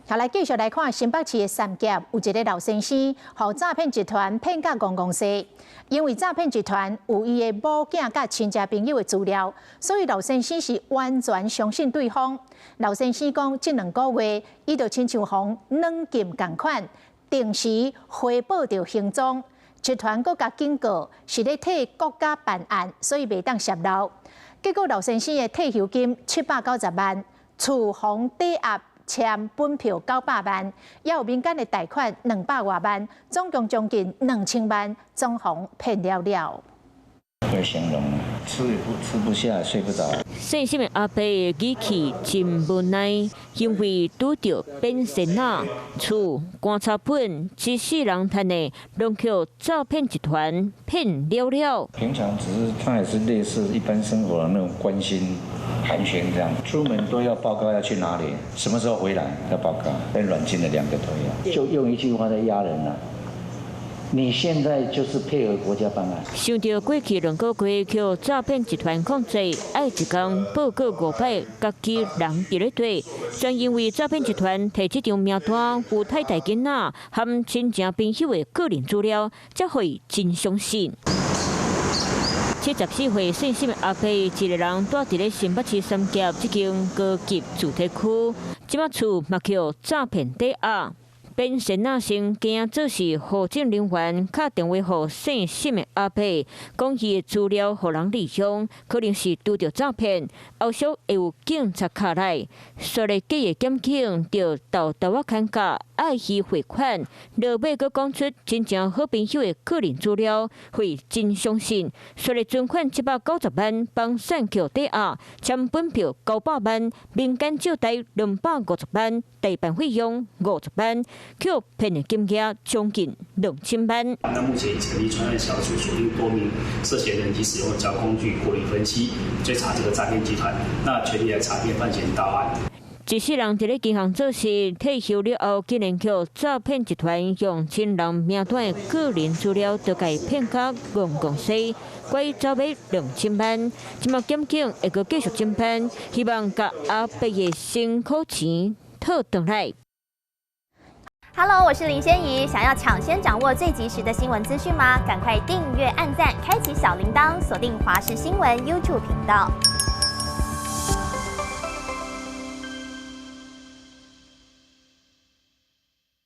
好，來繼續來看新北市的三峽，有一个老先生，予詐騙集團騙甲戇戇西。因為詐騙集團有伊的某囝佮親戚朋友的資料，所以老先生是完全相信對方。老先生講，這2個月，伊就親像予軟禁仝款，定時回報著行蹤。集團閣共警告，是咧替國家辦案，所以袂當洩露。結果老先生的退休金790萬，厝予抵押簽本票900萬，也有民間的貸款200外萬，總共將近2000萬，總予騙了了。會形容，吃也不吃不下，睡不着。細心的阿伯語氣真無奈，因為拄著變仙仔，厝、棺材本、一世人趁的，攏予詐騙集團騙了了。平常只是他也是類似一般生活的那種關心寒暄這樣，出門都要報告要去哪裡，什麼時候回來要報告，被軟禁了2個多月，就用一句話在壓人了。你現在就是配合國家辦案。想著過去2個月予詐騙集團控制，愛一工報告五擺，家己人佇咧綴。全因為詐騙集團提這張名單，有太太囡仔和親情朋友的個人資料，才會真相信。74歲姓沈的阿伯，一个人蹛佇咧新北市三峽這間高級住宅區，這擺厝嘛予詐騙抵押。變仙仔先驚做是戶政人員，敲電話予姓沈的阿伯，講伊的資料予人利用，可能是拄著詐騙，後續會有警察敲來，煞來假的檢警就沓沓仔牽甲，愛伊匯款，落尾閣講出真正好朋友的個人資料，會真相信，煞來存款790萬，房產予抵押，簽本票900萬，民間借貸250萬，代辦費用50萬。予騙的金額將近2000萬。那目前已成立專案小組，鎖定多名涉嫌人及使用交通工具，過濾分析，追查這個詐騙集團。那全力來查騙犯嫌到案。一世人佇咧銀行做事，退休了後，竟然予詐騙集團用親人名單的個人資料，就共騙甲戇戇西，拐走欲2000萬。這馬檢警會閣繼續偵辦，希望共阿伯的辛苦錢討轉來。 Hello，我是林仙怡。想要搶先掌握最及時的新聞資訊嗎？趕快訂閱、按讚、開啟小鈴鐺，鎖定華視新聞 YouTube 頻道。